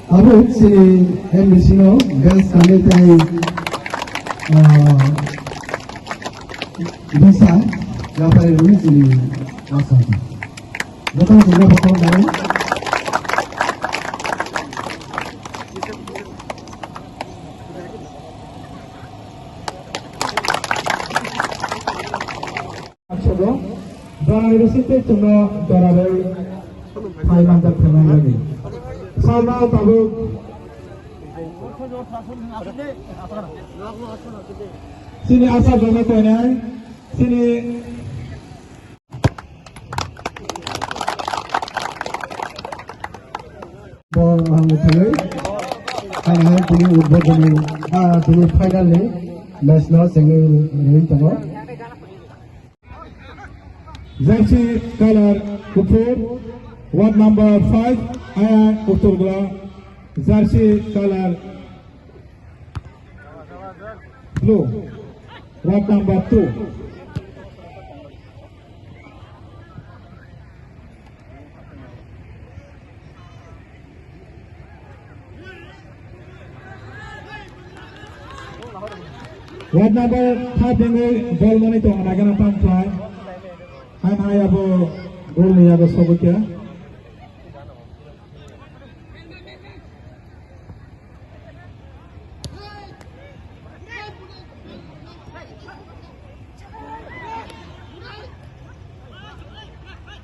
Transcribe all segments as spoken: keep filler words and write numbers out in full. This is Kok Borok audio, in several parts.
Abo chini M D C no best kami tei, ah, bisa yapari rumi chini asal. Betul juga betul dari. Sabo, jora ni bisingtwi chwngno jora bai phai manjak thangna bagwi. Salno tabuk chini asa jora koinai, chini Bo ang thangwi, ang hai tini udbodhoni, ah, tini final ni match no chengwi rwi tongo. Jersey color kuphur, ward number five, Aya Uttorgla. Jersey color blue, ward number two. Ward number five ni ball mani tong nagana tam khlai. Hai hai abo goal ni yago sobo kya.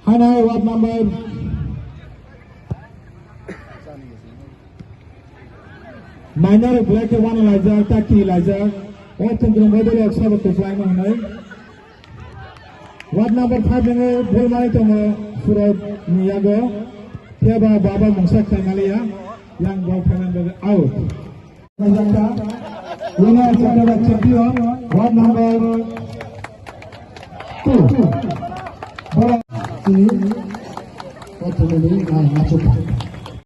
Hana ward number. Minor black one laijak, taki laijak. O tongtong bai dolo sabak to fly no hanai. Ward number five ni ball mani tongo Suraj ni yago. Phiya ba baba mungsa khlai maliya. Yang ball phainani bagwi out. Winner, champion, ward number two. Bora. Sini. Ward number two.